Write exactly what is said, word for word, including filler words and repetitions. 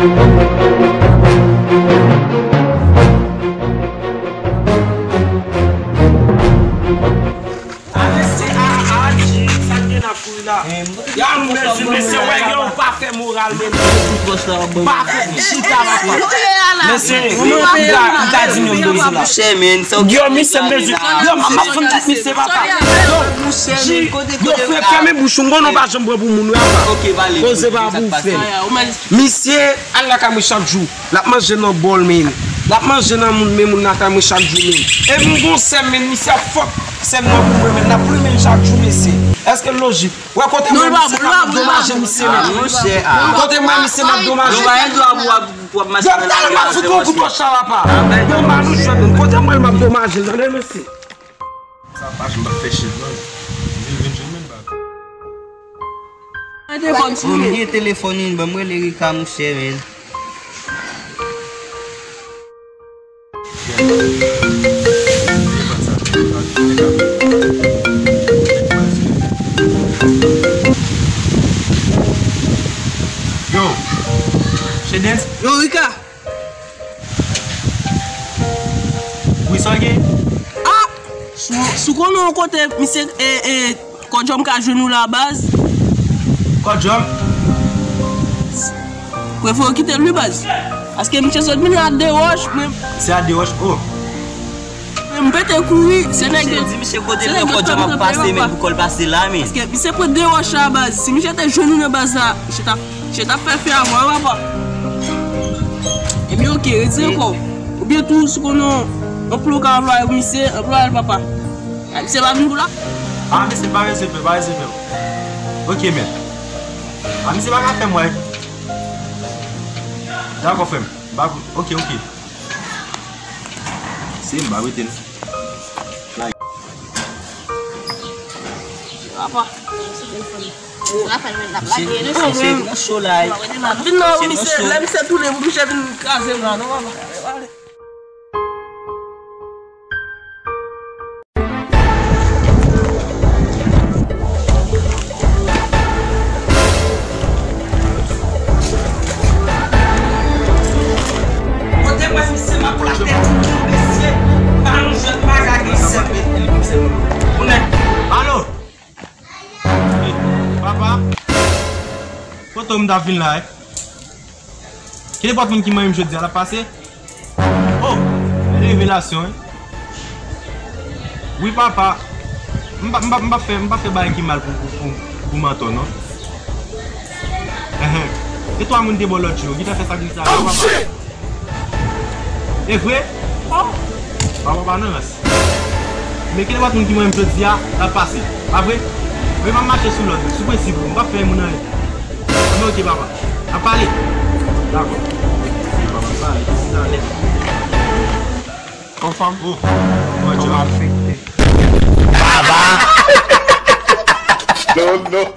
A mesye, a, a, G, sa k gen nan kouri la? Ya, mesye, mesye, wè, yo, pa fè moral, men. Pa fè chita, papa. Mesye, m ta, m ta di nou, m ta di la. Yo, misye, mesye, yo, m, m ap fann tèt misye, papa. Yo, G, yo, fè, fèmen bouch ou, m konnen w pa janm pran pou moun, wi, papa. Poze pa pou w fè. Misye, al lakay mwen chak jou. L ap manje nan bòl, men. L ap manje nan moun, men moun lakay mwen chak jou, men. E m gon sè m, men misye ap fòk sè m nan pou mwen, men. L ap plimen m chak jou, mesye. Èske l lojik? Wè, kote mwen, misye, m ap domaje misye, men. Kote mwen, misye, m ap domaje. Yo, talè m ap fout yon kout wòch la, papa. Yo, m pa nou jwèt, men. Kote mwen, m ap domaje l, tande, mesye. Sa pa janm ap fè chèz, non. Vin, vin jwenn mwen, baz. Mwen gen telefòn, wi, ban m rele Rika, monchè, men. Yo, Chedens? Yo, Rika! Wi, sa w gen? Ah! Si w, si w konnen yon kote, misye, e, e, Kòdjòm ka jwenn ou la, baz. Kòdjòm? Prefere w kite l, wi, baz. Paske misye sot vin a de wòch, men. Se a de wòch, oh. Men m pete kouri, se nèg yo. Di misye kote l, Kòdjòm ap pase, men pou kò l pase la, men. Paske misye pran de wòch la, baz. Si misye te jwenn ou nan baz la, misye t ap Chè t ap fè fè avè w, papa. Ebyen, oke, retire kò w. Oubyen tou, si w konnen yon plan w ka anplwaye pou misye, anplwaye l, papa. A, misye pa vin pou la? A, misye pa bezwen pè, pa bezwen pè. Oke, men. A, misye pa ka fè m wè. Dakò, frè m. M pa, oke, oke. Se m, pa rete, non. Papa, se telefòn. Rafael menm n ap lage, nou. Misye nan cho la, wi. Vin nan misye, lè misye tounen pou misye vin kraze m la, non, papa. Ale. Kote mwen, misye, m ap plate tout moun, mesye. Pa nou jwèt, pa gade sèl. Alo? Papa? Kote w m t ap vin la, eh? Ki nenpòt moun ki manyen m jodi a, l ap pase? Oh! Bèl revelasyon, wi. Wi, papa. M pa, m pa, m pa fè, m pa fè bagay ki mal pou, pou, pou, pou mantò, non. Enhen. E twa moun te bò lòt jou, ki ta fè sa ki sa, non, papa? E vre? Papa pa nan rans. Men ki nenpòt moun ki manyen m jodi a, l ap pase. Pa vre? Men m ap mache sou lòd, sou prensip, m p ap fè moun anyen. Anben, oke, papa. N ap pale. Dakò. Oke, papa, m pale. Talè. Anfòm? Oh. Mwen malfekte. Baba! Non, non.